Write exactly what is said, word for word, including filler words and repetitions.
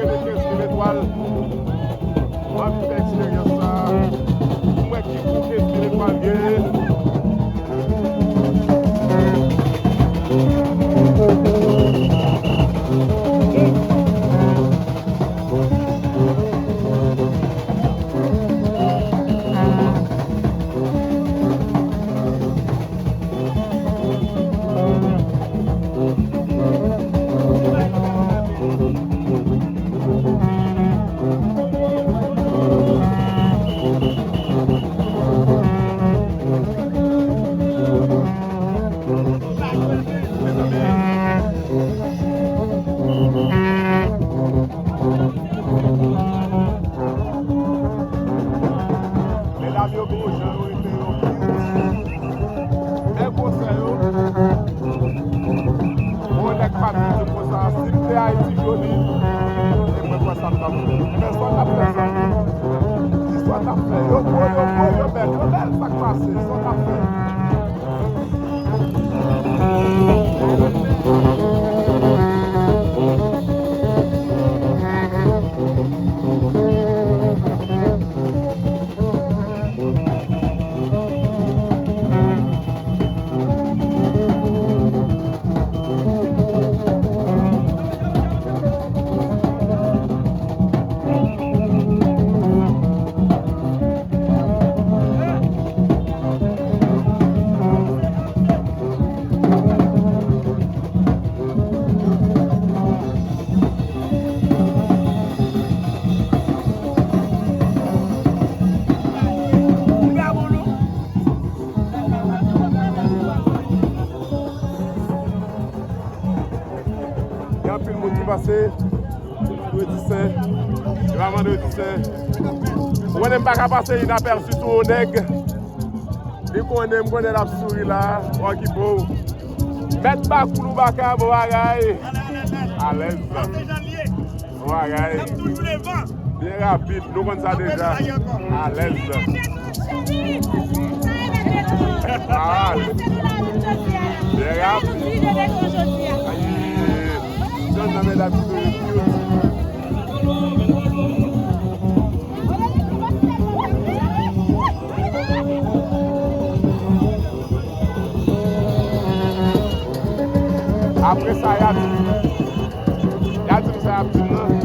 Kenz mil etwal. Mwen anvi fè eksperyans sa. Pou m wè ki kou kenz mil etwal gen. Medam yo gen yon jan yo rete yo. Men konsèy yo. Bon, nèg pa t di konsa, si m te Ayiti jodi, e mwen kwè sa m t ap fè. Men sa w t ap fè sa. Sa w t ap fè. Yo gwo, yo gwo, yo bèl, yo bèl, sa k pase, sa w t ap fè. Gen anpil moun ki pase Vandredi Sen. Se pa Vandredi Sen. Ou konnen m pa ka pase inapèsi sou yon nèg. Li konnen, m konnen l ap souri la. Okipe w. Mèt Bakoulou Baka, bon bagay. Alèz. Bon bagay. Byen rapid, nou konn sa deja. Alèz. Ah. Byen rapid. Ayi. Jèn nan medam ki toujou cute. Apre sa, y a di, y a di m sa y ap di m nan.